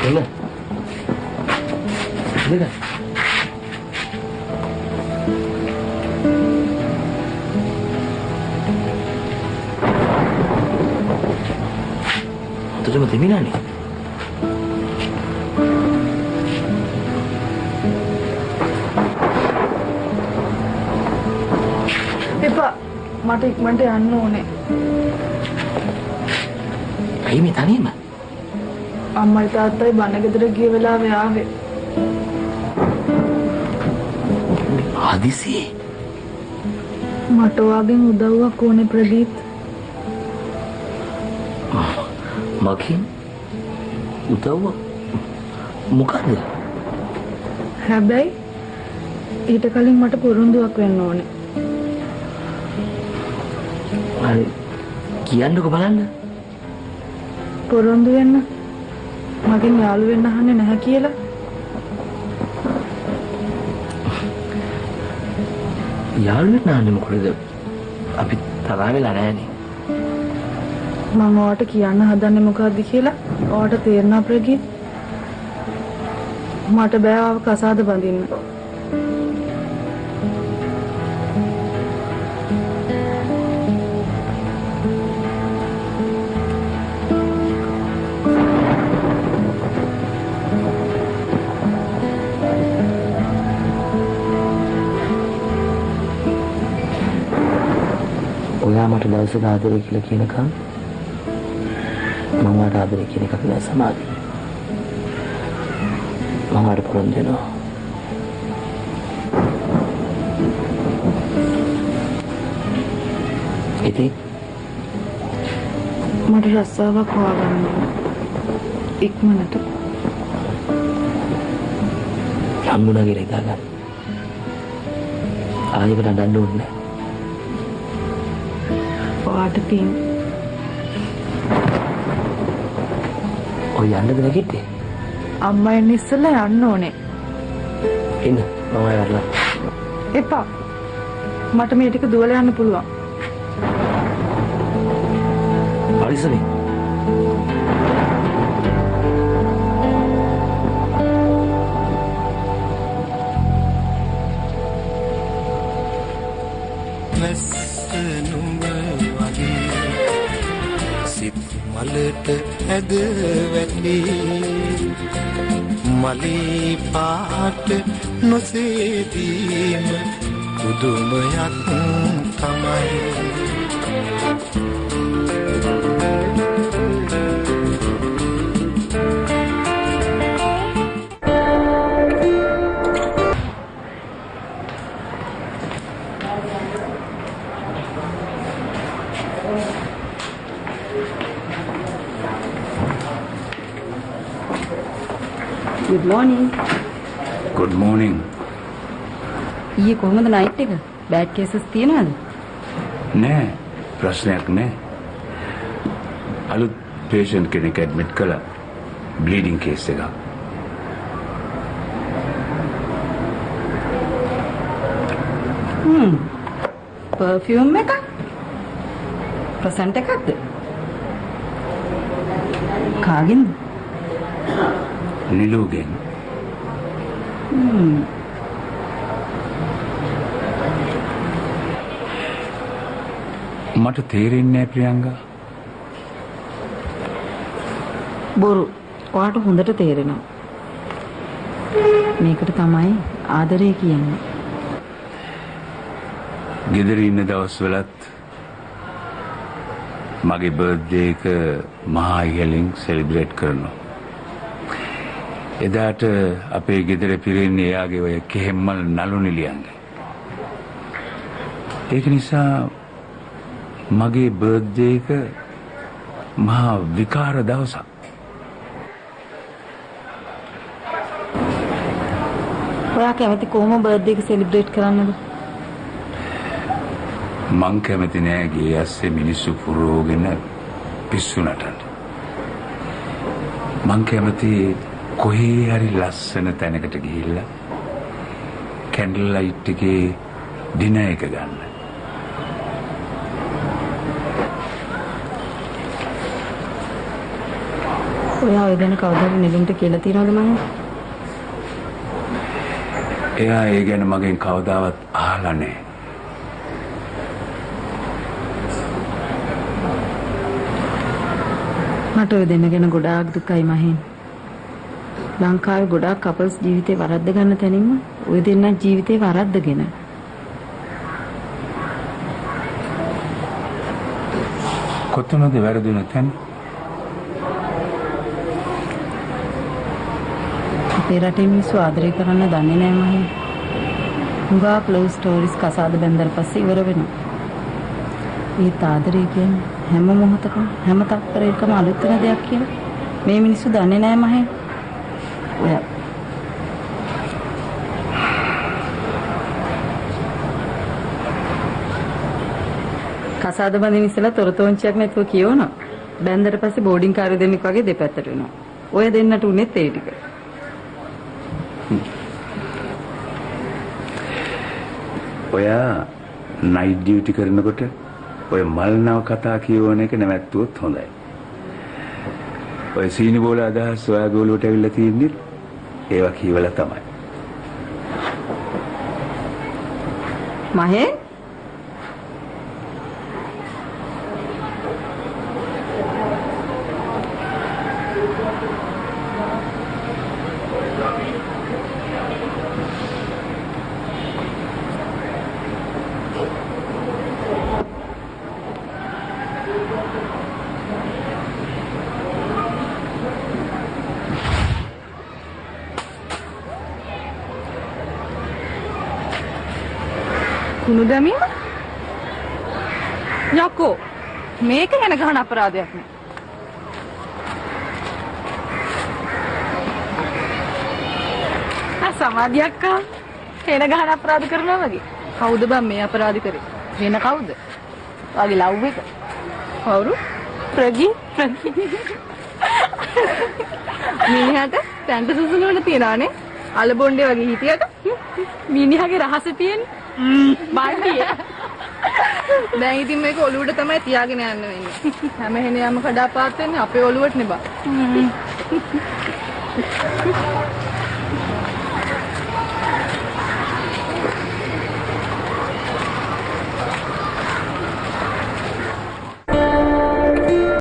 එන්න. දෙක. හොඳටම තෙමිලානේ. එපා. මට ඉක්මනට යන්න ඕනේ. ඇයි මේ තනියම? අම්මයි තාත්තයි බණ ගෙදර ගිය වෙලාවේ ආවේ. හදිසියේ මට ඔයාගෙන් උදව්වක් ඕනේ ප්‍රදීප්. මගෙන් උදව්ව මොකද්ද? හැබැයි ඊට කලින් මට පොරොන්දුවක් වෙන්න ඕනේ. හරි කියන්නකෝ බලන්න. පොරොන්දු වෙන්න මගෙන් යාළු වෙන්න අහන්නේ නැහැ කියලා. යාළු වෙන්න අහන්නේ මොකටද? අපි තරහ වෙලා නැහනේ. මම ඔයාට කියන්න හදන්නේ මොකද්ද කියලා ඔයාට තේරුණා ප්‍රගීත්? මට බෑ ඔයාව කසාද බඳින්න. ඔයා මට දවසක ආදරේ කියලා කියනකම් මම ඔයාට ආදරේ කියන එකක් නෑ සමාධි. මම ඔයාට පොරොන්දු වෙනවා. ඉතින් මට රස්සාවක් හොයාගන්න ඕන. ඉක්මනට. හම්බුණා කියලා හිතාගන්න. ආයෙකට අඬන්න ඕනේ නෑ. ඔයාට පින්. ඔය යන්නද නැගිට්ටේ? අම්මා එන්න ඉස්සෙල්ලා යන්න ඕනේ. එන්න මම ඔය වරලා. එපා. මට මේ ටික දුවලා යන්න පුළුවන්. පරිස්සමෙන්. වැස්ස නුඹ වගේ සිත් මලට ඇද වැටි මලේ පාට නොසේදීම පුදුමයක් තමයි. Good morning. Good morning. ඊයේ කොහොමද නයිට් එක? බෑඩ් කේසස් තියනවද? නෑ, ප්‍රශ්නයක් නෑ. අලුත් පේෂන්ට් කෙනෙක් ඇඩ්මිට් කළා. බ්ලීඩින් කේස් එකක්. පර්ෆියුම් එකක්? ප්‍රසන්ට් එකක්ද? කාගෙන්ද? නිලුගෙන්. මට තේරෙන්නේ නෑ ප්‍රියංගා. බොරු. ඔයාට හොඳට තේරෙනවා. මේකට තමයි ආදරය කියන්නේ. ගෙදර ඉන්න දවස්වලත් මගේ බර්ත්ඩේ එක මහා ඉහළින් සෙලිබ්‍රේට් කරනවා. එදාට අපේ ගෙදර පිරෙන්නේ එයාගේ ඔය කෙහෙම්මල් නළු නිලියන්ගේ. ඒක නිසා මගේ බර්ත්ඩේ එක මහා විකාර දවසක්. ඔයා කැමති කොහොම බර්ත්ඩේ එක සෙලිබ්‍රේට් කරන්නද? මං කැමති නෑ ගේ ඇස්සේ මිනිස්සු පුරවගෙන පිස්සු නටන්න. මං කැමති කොහේ හරි ලස්සන තැනකට ගිහිල්ලා කැන්ඩල් ලයිට් එකේ ඩිනර් එක ගන්න. ඔයා ඔය ගැන කවදාද නෙළුම්ට කියලා තියනවද මහේ? එයා ඒ ගැන මගෙන් කවදාවත් අහලා නැහැ. මට ඔය දෙන්න ගැන ගොඩාක් දුකයි මහේ. ලංකාවේ ගොඩාක් කපල්ස් ජීවිතේ වරද්ද ගන්න තැනින්ම ඔය දෙන්නා ජීවිතේ වරද්දගෙන. කොතනද වැරදුන තැන? අපේ රටේ මිනිස්සු ආදරය කරන්න දන්නේ නෑ මහේ. හුඟක් ලව් ස්ටෝරිස් කසාද බැන්දට පස්සේ ඉවර වෙනවා. ඒත් ආදරය කියන්නේ හැම මොහොතකම හැම තත්පරයකම අලුත් වෙන දෙයක් කියලා මේ මිනිස්සු දන්නේ නෑ මහේ. ඔයා කසාද බඳින ඉස්සෙල්ලා තොරතෝංචියක් නැතුව කියවනවා. බැන්දට පස්සේ බෝඩින් කාර්ය දෙන්නෙක් වගේ දෙපැත්තට වෙනවා. ඔය දෙන්නට උනේත් ඒ ටික. ඔයා නයිට් ඩියුටි කරනකොට ඔය මල්නව කතා කියවන එක නැවැත්තුවොත් හොඳයි. ඔය සීනි බෝල අදහස් ඔයාගේ ඔළුවට ඇවිල්ලා තියෙන්නේ ඒවා කියවලා තමයි. මහේ කුණු දැමීම? යකෝ මේක වෙන ගහන අපරාධයක් නේ. ආ සමාධියක් ආ වෙන ගහන අපරාධ කරනවා වගේ. කවුද බං මේ අපරාධ කරේ? වෙන කවුද? ඔයාගේ ලව් එක. කවුරු? ප්‍රගී ප්‍රගී. මිනිහට පැන්ට සුසුනවල තියනානේ. අල බොණ්ඩේ වගේ හිටියට මිනිහගේ රහස තියෙන්නේ බණ්ඩිය. දැන් ඉතින් මේක ඔලුවට තමයි තියාගෙන යන්න වෙන්නේ. හැම හෙනියම කඩා පාත් වෙන්නේ අපේ ඔලුවට නේ බා.